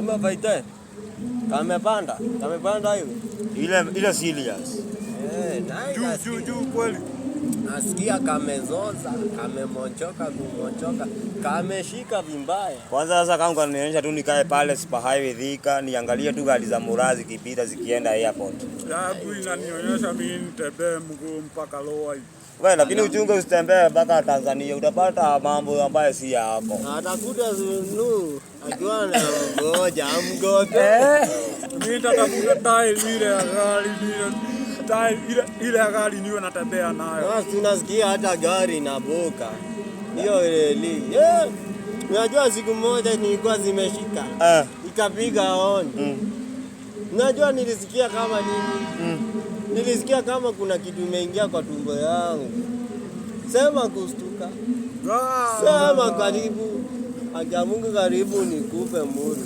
Kama faite. Kamepanda, kamepanda hivi. Ile ile serious. Eh, naye Juu juu juu kweli. Nasikia kamezoza, kamemochoka kumochoka, kameshika vimbaya. Kwanza sasa kama kanionyesha tu nikae pale Super Highway Thika niangalie tu gari za Murazi zikipita zikienda airport. Yangu inanionyesha mimi nitembee mguu mpaka Lower. Wewe lakini uchunge usitembee mpaka Tanzania, utapata mambo ambayo si yako. Atakuta zunu akiwa na ngoja amgote. Eh. Mimi nitatafuta tairi ile ya gari ile tairi ile ile ya gari niwe natembea nayo. Sasa tunasikia hata gari inaboka. Hiyo reli. Eh, unajua siku moja nilikuwa zimeshika. Ikapiga honi. Unajua nilisikia kama nini? Nilisikia kama kuna kitu imeingia kwa tumbo yangu. Sema kustuka. Sema karibu. Aja Mungu karibu nikupe muru.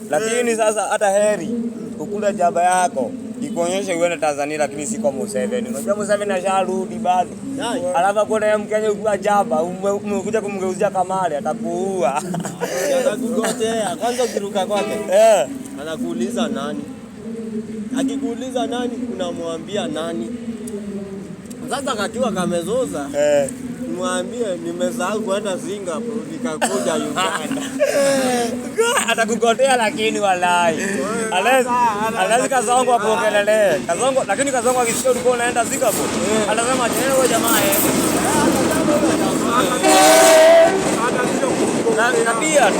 Lakini sasa hata heri ukule jaba yako ikuonyeshe uende Tanzania, lakini si kwa Museveni. Unajua Museveni asharudi bado. Alafu akuna yeye Mkenya ukiwa jaba umekuja kumgeuzia kamari atakuua. Atakugotea. Kwanza ukiruka kwake anakuuliza nani. Akikuuliza nani unamwambia nani. Sasa kakiwa kamezoza mwambie nimesahau kwenda Singapore nikakuja Uganda. Atakugotea lakini walai. Alezi Kasongo akuongelelee. Kasongo lakini Kasongo akisikia ulikuwa unaenda Singapore, atasema je, wewe jamaa eh. Hata sio Na pia